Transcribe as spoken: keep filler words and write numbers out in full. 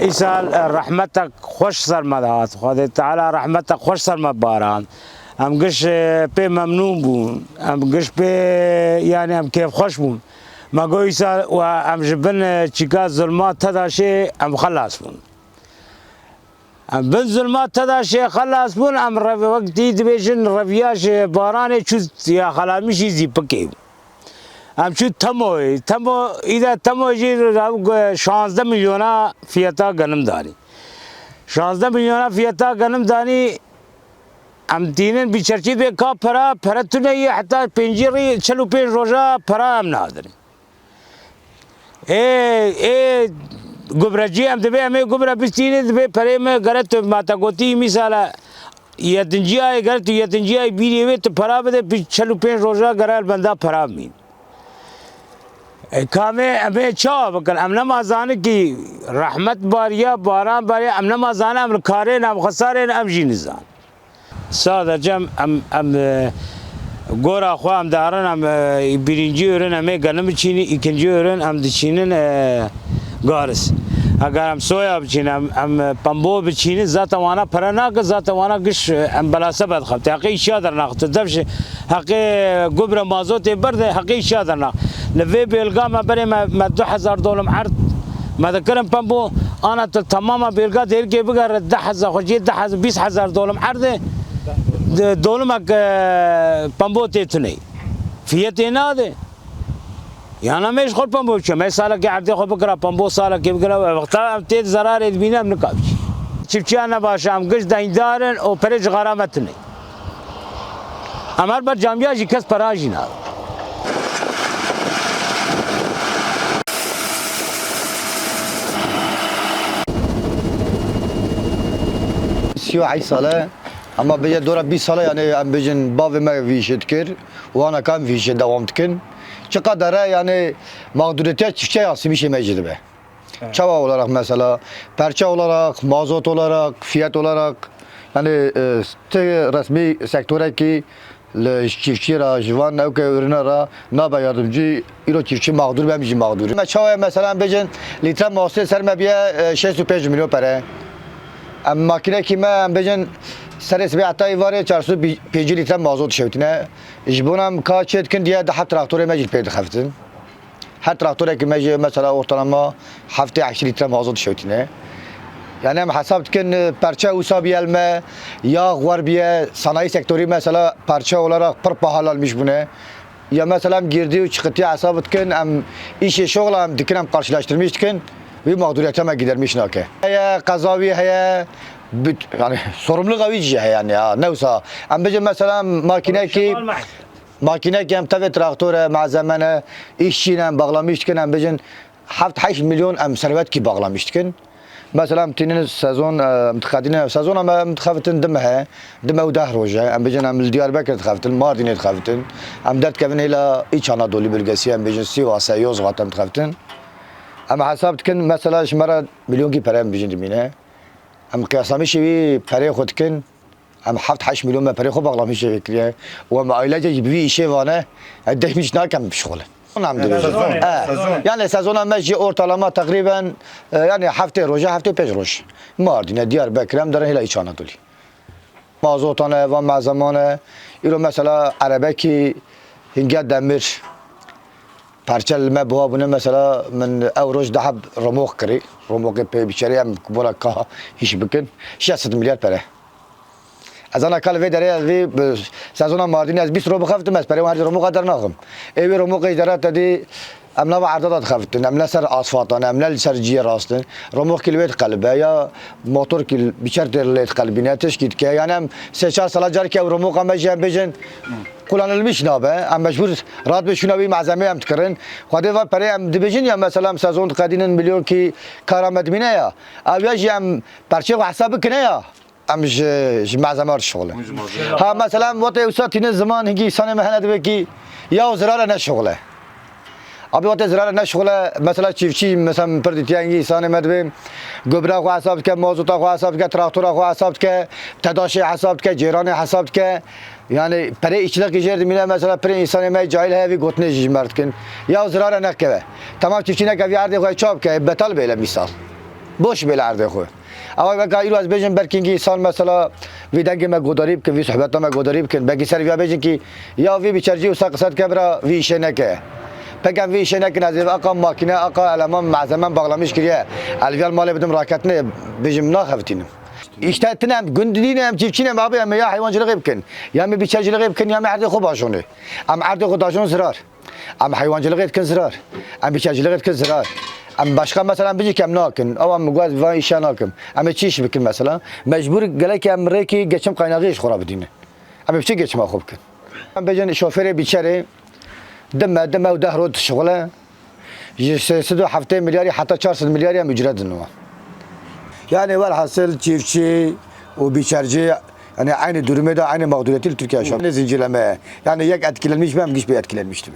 Îsal, e, rehmetek xweş ser me dihat. Xwedê Teala rehmetek xweş ser me barand. Em giş, e, pê memnûn bûn. Em giş pê, yani em kêfxweş bûn. Me got îsal we em ji bin, e, çîka zulma TEDAŞê em xelas bûn. Em bin zulma TEDAŞê xelas bûn, em rev-, wek dî dibêjin reviya ji baranê çû ya xelamîşî zîpikê. Em çû Temoyê. Temo, îde Temo jî şazdeh milyona fiyeta genim danî. Şazdeh milyona fiyeta genim danî, em tînin bi çerçî dibê ka pera, pere tune yê heta pêncî rî çel û pênc roja pera em nadin. Ê, ê, gubrecî em dibê, em ê gubre bistînin, dibê perê me gere tu ma te gotî, mîsala yedinciyayê, gere tu yedinciyayê bîrê wê tu pera bide, bi çel û pênc roja gere el benda pera bimîn. E, kamê em ê çawa bikin? Em nema zanin ki rehmet bariya, baran bariya, em nema zanin, em li karê ne, em xesarê ne, em jî nizan. Sadece em, em, em, e, gora xwe em darin, em, e, birinci ürün em ê genim biçînin, ikinci ürün em diçînin, e, garis. Eger em soya biçînin, em, em, e, pembo biçînin, zaten wana pere nake, zaten wana giş, e, em belase vedixebite. Heqê îşiya dernaxite. Dev ji heqê gubre mazotê berde, heqê îşiya dernax. Li vê bêlga me berê me, me du hezar dolum erd, me dikirin pembo, ana tu temama bêlga dêrkê bigere deh hezar, xwe cê deh hezar, bîst hezar dolum erdê, de, dolumek, e, pembo tê tunê. Fiyetê nade. Yana me ji xwe pembo biçe. Me salekê erdê xwe bikira pembo, salekê bikira, wexta em tê zerarê dibîne em nika biçî. Çiftçiya nebaş e, em giş deyndar in û perê ji xara me tune. Em her ber camiya jî kes pera jî nade. Sî û heşt sal e, ama bêje dora bîst sal e, yani em bêjin bavê me vî işê dikir û anaka em vî işê dewam dikin. Çiqadar e, yani mağduriyetiya çiftçiya Yasimîşê me jî dibe. Evet. Çawa olarak mesela, perçe olarak, mazot olarak, fiyat olarak, yani, e, ti resmî sektorekî li çiftçî re, ji van ewke ürüne re nabe yardımcı, îro çiftçi mağdur be, em jî mağdur. Me çawa mesela, em bêjin, litre mazotê ser me biye, e, şêst û pênc milyon pere. Em makinekî me, em bêjin, serê sibê heta îvarê çar sed pêncî litre mazot şewtine. Ji bona em ka çê dikin diye deh traktorê me jî pê dixefitin. Her traktorekî me jî mesela ortalama heftê heşt litre mazot şewtîne. Yani em hesab dikin, e, perçe wisa biye li me, ya xwer biye, sanayi sektorî mesela perçe olarak pir pahalanmış bûne. Ya mesela em girdi û çıkıntı hesab dikin, em işê şoxla em dikin, em karşılaştırmış dikin, wî mağduriyete me gidermiş nake. Heye, qezawî heye, büt-, yani sorumluluğa wî jî heye yani ya, ne wisa. Em bêjin mesela makinekî Makinekî em tevê traktor e, malzeme ne, îşçî ne, em bağlamış dikin, em bêjin heft heşt milyon em servetkî bağlamış dikin. Mesela em tînin sezon, e, em dixedînin sezon, em, em dixebitin di meh e, di meh û deh roj e. Em bêjin em li Diyarbekir dixebitin, Mardînê dixebitin. Em derdikevin hêla Îç Anadolî bölgesi, em bêjin Sîwas e, Yozgat em dixebitin. Em hesab dikin, mesela ji me re milyonkî pere em bêjin dimîne. Em qiyaslamişî wî perê xwe dikin. Em heft heşt milyon me perê xwe baxlamişê vê kiriye. Û em ailece jî bi vî îşê vane, e, dehmîş nakem bişxulin. Elhamdülillah. Sezon, e, sezon. Yani sezona me jî ortalama teqrîben, e, yani heftê roje, heftê pênc roj. Mardîne, Diyarbekir, em derin hêla Îç Anadolî. Mazota ne, van malzema ne. Îro mesela erebekî hingiya demir. Perçe li me buha bûne, mesela min ew roj deheb romoq kirî. Romoqê pê biçerê em bona ka hîş bikin. Şeş sed milyar pere. Ez ana ka li vê derê ez vî bi sezona Mardînê ez bîst ro bixeftim, ez perê wan her romoqa dernaxim. Ê wî romoqê ji dera te dî em nava erda da dixefitin, em ne ser asfaltan, em ne li ser ciyê rast in. Romoqkî li wê diqelibe ya motorkî biçer tê lê diqelibîne, tişkî dike. Yani em sê çar sala carkê ew romoqa me jî em bêjin kullanılmış nabe. Em mecbur rahat be şuna wî malzemeyê em dikirin. Xwedê va perê em dibêjin ya mesela em sezon diqedînin milyonkî kara me dimîne ya. Ew ya jî em perçê xwe hesab bikine ya. Em ji, ji malzeme re dişixulin. Em ji malzeme. Ha, mesela, em wate wisa tîne ziman, hingî îsanê me hene dibe kî ya o zirare ne şixule. Abi wate zirare ne şixule, mesela, çiftçî, mesela, min pir dîtiye, hingî îsanê me dibe, gobra xwe hesab dike, mazota xwe hesab dike, traktora xwe hesab dike, tedaşê hesab dike, cêranê hesab dike. Yani, perê îşçilekî jêr dimîne, mesela, pirê îsanê me cahil heye, vî gotinê jî ji me re dikin. Ya o zirare nekeve. Tamam, çiftçî nekevî erdê xwe çawa bike, betal bêle mîsal. Boş bê li erdê xwe. Ewa weka îro ez bêjim, belkî însal mesela vî dengê me godarî bikin, vî sohbeta me godarî bikin. Belkî ser vîya bêjin kî ya vî biçercî wisa qisa dike bira vî îşê neke. Pek em vî îşê nekin, ez ê aqa makîne, aqa eleman, malzeme em bağlamış kiriye. Ez vîya li malê bidim raketinê, bêjim naxevitînim. Îşte tine em gund nîne, em çiftçî ne, em abi em ê ya heywancilixê bikin, ya em ê biçercilixê bikin, ya em ê erdê xwe bajonê. Em erdê xwe dajon zirar. Em heywancilixê dikin zirar. Em biçercilixê dikin zirar. Em başqa mesela em bijî kem nakin. Ew em guaz van îşe nakim. Em ê çi iş bikin mesela? Mecbur gelek em rêkî geçim kaynağı iş xwe ra bidînin. Em ê çi geçima xwe bikin? Em bêjin şofêrê biçerê dime, dime û deh rot şixule. Ji sê sed û heftê milyarî heta çar sed milyarî em ücret din wan. Yani velhasil çiftçi û biçerci yani aynı durumda, aynı mağduriyeti Türkiye yaşıyor. Ne zincirleme. Yani yek etkilenmiş mi, hem giş bir etkilenmiştir.